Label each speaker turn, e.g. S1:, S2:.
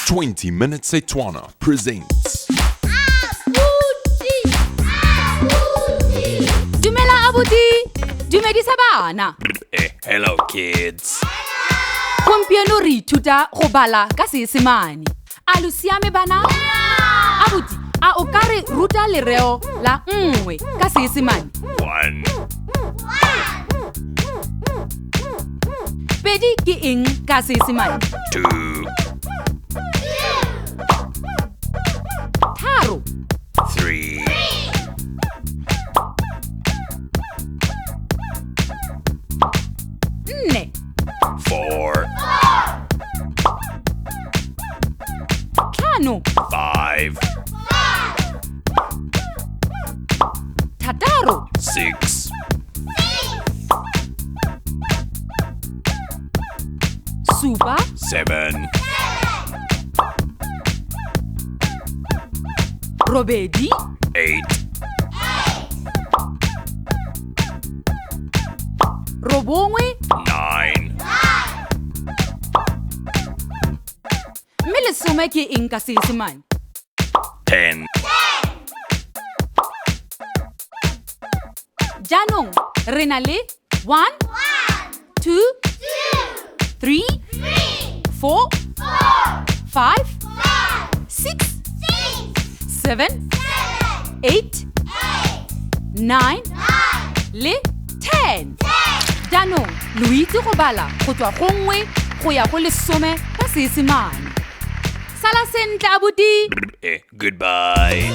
S1: 20 Minute Setswana presents.
S2: Dumela abuti, dumedisa bana.
S1: Hello kids.
S2: Gompieno re ithuta go bala ka Seesemane. A lo siame bana? Abuti, a o ka re ruta lereo la nngwe ka Seesemane?
S1: One.
S2: Pedi ke eng ka Seesemane?
S1: Two.
S2: Tharo.
S1: Three.
S2: Nne.
S1: Four.
S2: Tlhano.
S1: Five.
S2: Thataro.
S1: Six.
S2: Supa.
S1: Seven.
S2: Robedi.
S1: Eight.
S2: Robongwe.
S1: Nine.
S2: Mme lesome ke eng ka Seesemane?
S1: 10.
S2: Jaanong re na le 1, 2, 3, 4, 5, 6, 7, 8, 9 le 10. Jaanong lo itse go bala go tswa go nngwe go ya go lesome ka Seesemane. Sala sentle abuti.
S1: Goodbye.